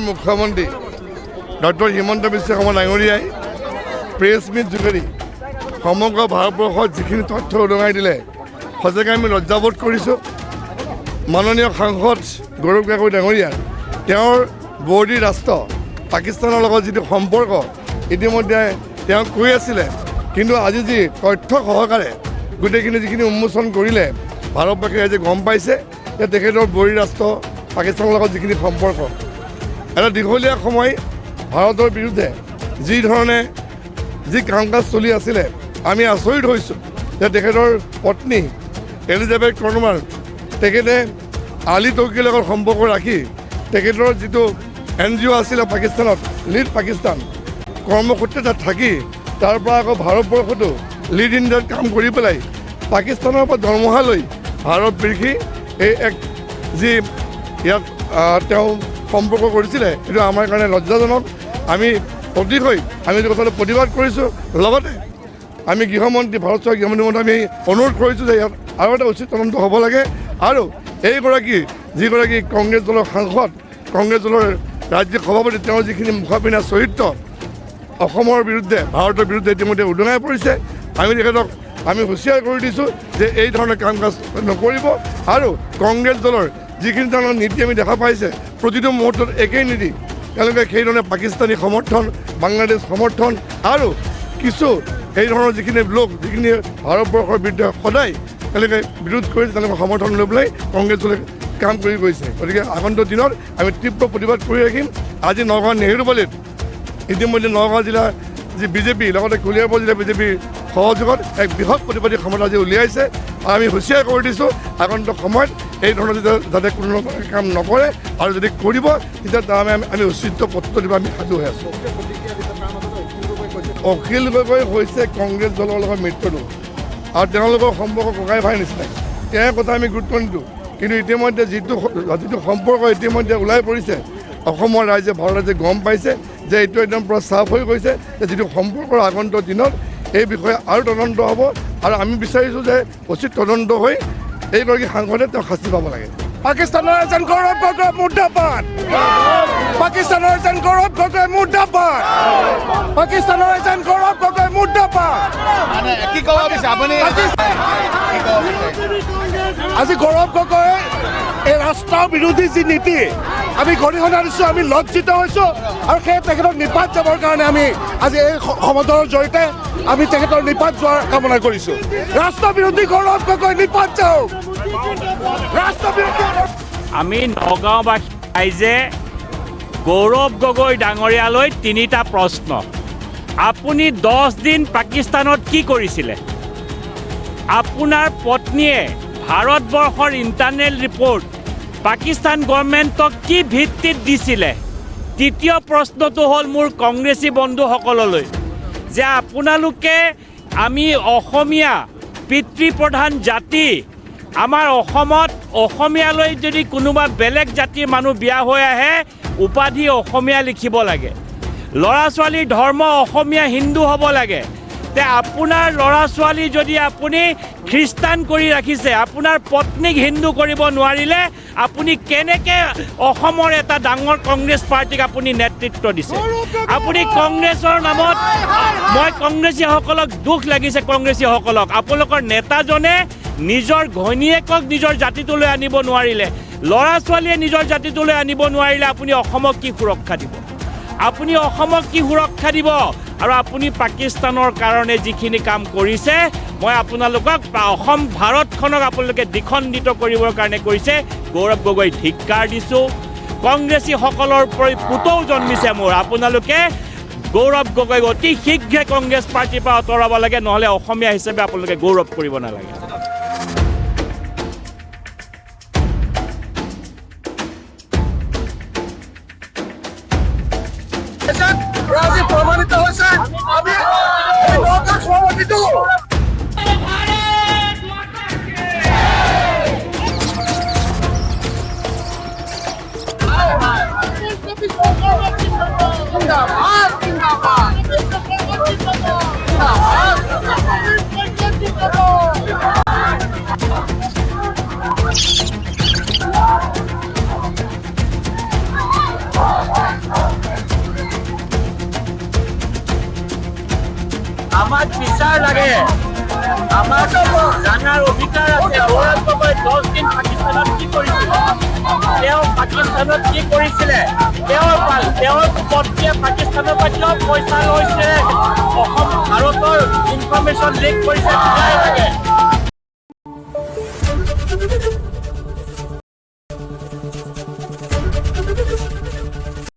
মুখ্যমন্ত্ৰী ডক্টৰ হিমন্ত বিশ্ব শৰ্মা ডাঙৰীয়াই press meat যোগেদি সমগ্ৰ ভাৰতবৰ্ষত যিখিনি তথ্য উদঙাই দিলে, সঁচাকৈ আমি লজ্জাবোধ কৰিছোঁ। মাননীয় সাংসদ গৌৰৱ গগৈ ডাঙৰীয়া, তেওঁৰ বৰ্ডী ৰাষ্ট্ৰ পাকিস্তানৰ লগত যিটো সম্পৰ্ক ইতিমধ্যে তেওঁ কৈ আছিলে, কিন্তু আজি যি তথ্য সহকাৰে গোটেইখিনি যিখিনি উন্মোচন কৰিলে, ভাৰতবাসী ৰাইজে গম পাইছে যে তেখেতৰ বৰ্ডী ৰাষ্ট্ৰ পাকিস্তানৰ লগত যিখিনি সম্পৰ্ক, এটা দীঘলীয়া সময় ভাৰতৰ বিৰুদ্ধে যি ধৰণে যি কাম কাজ চলি আছিলে, আমি আচৰিত হৈছোঁ যে তেখেতৰ পত্নী এলিজাবেথ কৰ্ণমাৰ তেখেতে আলি টৰ্কিৰ লগত সম্পৰ্ক ৰাখি তেখেতৰ যিটো এনজিঅ' আছিলে পাকিস্তানত, লিড পাকিস্তান, কৰ্মসূত্ৰে তাত থাকি তাৰ পৰা আকৌ ভাৰতবৰ্ষতো লিড ইণ্ডিয়াত কাম কৰি পেলাই পাকিস্তানৰ পৰা দৰমহা লৈ ভাৰত বিৰোধী এই এক যি ইয়াত তেওঁ সম্পৰ্ক কৰিছিলে, এইটো আমাৰ কাৰণে লজ্জাজনক। আমি অতিশয় আমি এইটো কথাটো প্ৰতিবাদ কৰিছোঁ। লগতে আমি গৃহমন্ত্ৰী, ভাৰত চৰকাৰ গৃহমন্ত্ৰী আমি অনুৰোধ কৰিছোঁ যে ইয়াত আৰু এটা উচিত তদন্ত হ'ব লাগে আৰু এইগৰাকী যিগৰাকী কংগ্ৰেছ দলৰ সাংসদ, কংগ্ৰেছ দলৰ ৰাজ্যিক সভাপতি, তেওঁৰ যিখিনি মুখাপিন্ধা চৰিত্ৰ অসমৰ বিৰুদ্ধে, ভাৰতৰ বিৰুদ্ধে ইতিমধ্যে উদঙাই পৰিছে। আমি তেখেতক আমি হুঁচিয়াৰ কৰি দিছোঁ যে এই ধৰণৰ কাম কাজ নকৰিব আৰু কংগ্ৰেছ দলৰ যিখিনি ধৰণৰ নীতি আমি দেখা পাইছে, প্ৰতিটো মুহূৰ্তত একেই নীতি, তেওঁলোকে সেইধৰণে পাকিস্তানী সমৰ্থন, বাংলাদেশ সমৰ্থন আৰু কিছু এই ধৰণৰ যিখিনি লোক যিখিনি ভাৰতবৰ্ষৰ বিৰুদ্ধে সদায় তেওঁলোকে বিৰোধ কৰিছে, তেওঁলোকৰ সমৰ্থন লৈ পেলাই কংগ্ৰেছ দলে কাম কৰি গৈছে। গতিকে আগন্তুক দিনত আমি তীব্ৰ প্ৰতিবাদ কৰি ৰাখিম। আজি নগাঁও নেহেৰুবালিত ইতিমধ্যে নগাঁও জিলাৰ যি বিজেপি, লগতে কলিয়াবৰ জিলা বিজেপিৰ সহযোগত এক বৃহৎ প্ৰতিবাদী সমদল আজি উলিয়াইছে আৰু আমি হুঁচিয়াৰ কৰি দিছোঁ আগন্তুক সময়ত এই ধৰণৰ যাতে কোনো কাম নকৰে আৰু যদি কৰিব তেতিয়া তাৰ আমি উচিত পত্ৰ দিব আমি সাজু হৈ আছোঁ। অখিল গগৈ হৈছে কংগ্ৰেছ দলৰ লগত মিত্ৰদল আৰু তেওঁলোকৰ সম্পৰ্ক ককাই ভাই নিচিনা, তেওঁৰ কথা আমি গুৰুত্ব নিদিওঁ। কিন্তু ইতিমধ্যে যিটো যিটো সম্পৰ্ক ইতিমধ্যে ওলাই পৰিছে, অসমৰ ৰাইজে, ভাৰতৰ ৰাইজে গম পাইছে যে এইটো একদম পূৰা চাফ হৈ গৈছে যে যিটো সম্পৰ্কৰ আগন্তুক দিনত এই বিষয়ে আৰু তদন্ত হ'ব আৰু আমি বিচাৰিছোঁ যে উচিত তদন্ত হৈ এইগৰাকী সাংসদে তেওঁ শাস্তি পাব লাগে। পাকিস্তানৰ এজন গৌৰৱ গগৈ মুৰ্দাবাদ, পাকিস্তানৰ এজন গৌৰৱ গগৈ মুৰ্দাবাদ, পাকিস্তানৰ এজন গৌৰৱ গগৈ মুৰ্দাবাদ। কি ক'ব বিচাৰে আপুনি? আজি গৌৰৱ গগৈ এই ৰাষ্ট্ৰ বিৰোধী যি নীতি আমি গৰিহণা দিছোঁ, আমি লজ্জিত হৈছোঁ আৰু সেই তেখেতক নিপাত যাবৰ কাৰণে আমি আজি এই সমদলৰ জৰিয়তে আমি তেখেতৰ নিপাত যোৱাৰ কামনা কৰিছোঁ। ৰাষ্ট্ৰবিৰোধী গৌৰৱ গগৈ নিপাত যাওক, ৰাষ্ট্ৰবিৰোধী। আমি নগাঁওবাসী ৰাইজে গৌৰৱ গগৈ ডাঙৰীয়ালৈ তিনিটা প্ৰশ্ন। আপুনি 10 দিন পাকিস্তানত কি কৰিছিলে? আপোনাৰ পত্নীয়ে ভাৰতবৰ্ষৰ ইণ্টাৰনেল ৰিপৰ্ট পাকিস্তান গভৰ্ণমেণ্টক কি ভিত্তিত দিছিলে? তৃতীয় প্ৰশ্নটো হ'ল মোৰ কংগ্ৰেছী বন্ধুসকললৈ যে আপোনালোকে আমি অসমীয়া পিতৃপ্ৰধান জাতি, আমাৰ অসমত অসমীয়ালৈ যদি কোনোবা বেলেগ জাতিৰ মানুহ বিয়া হৈ আহে উপাধি অসমীয়া লিখিব লাগে, ল'ৰা ছোৱালীৰ ধৰ্ম অসমীয়া হিন্দু হ'ব লাগে। তে আপোনাৰ ল'ৰা ছোৱালী যদি আপুনি খ্ৰীষ্টান কৰি ৰাখিছে, আপোনাৰ পত্নীক হিন্দু কৰিব নোৱাৰিলে আপুনি কেনেকৈ অসমৰ এটা ডাঙৰ কংগ্ৰেছ পাৰ্টীক আপুনি নেতৃত্ব দিছে? আপুনি কংগ্ৰেছৰ নামত, মই কংগ্ৰেছীসকলক দুখ লাগিছে, কংগ্ৰেছীসকলক আপোনালোকৰ নেতাজনে নিজৰ ঘৈণীয়েকক নিজৰ জাতিটোলৈ আনিব নোৱাৰিলে, ল'ৰা ছোৱালীয়ে নিজৰ জাতিটোলৈ আনিব নোৱাৰিলে, আপুনি অসমক কি সুৰক্ষা দিব? আপুনি অসমক কি সুৰক্ষা দিব? আৰু আপুনি পাকিস্তানৰ কাৰণে যিখিনি কাম কৰিছে, মই আপোনালোকক অসম ভাৰতখনক আপোনালোকে দ্বিখণ্ডিত কৰিবৰ কাৰণে কৰিছে। গৌৰৱ গগৈ ধিক্কাৰ দিছোঁ। কংগ্ৰেছীসকলৰ পুতৌ জন্মিছে মোৰ। আপোনালোকে গৌৰৱ গগৈক অতি শীঘ্ৰে কংগ্ৰেছ পাৰ্টীৰ পৰা আঁতৰাব লাগে, নহ'লে অসমীয়া হিচাপে আপোনালোকে গৌৰৱ কৰিব নালাগে। আজি প্ৰমাণিত হৈছে আমি সভাপতিটো জিন্দাবাদ। বিচাৰ লাগে। আমাক জানাৰ অধিকাৰ আছে, গৌৰৱ গগৈ 10 দিন পাকিস্তানত কি কৰিছিলে? তেওঁ পাকিস্তানত কি কৰিছিলে? তেওঁৰ পত্নীয়ে পাকিস্তানৰ পৰা কিয় পইচা লৈছিলে? অসম ভাৰতৰ ইনফৰমেশ্যন লিক কৰিছে, ন্যায় লাগে।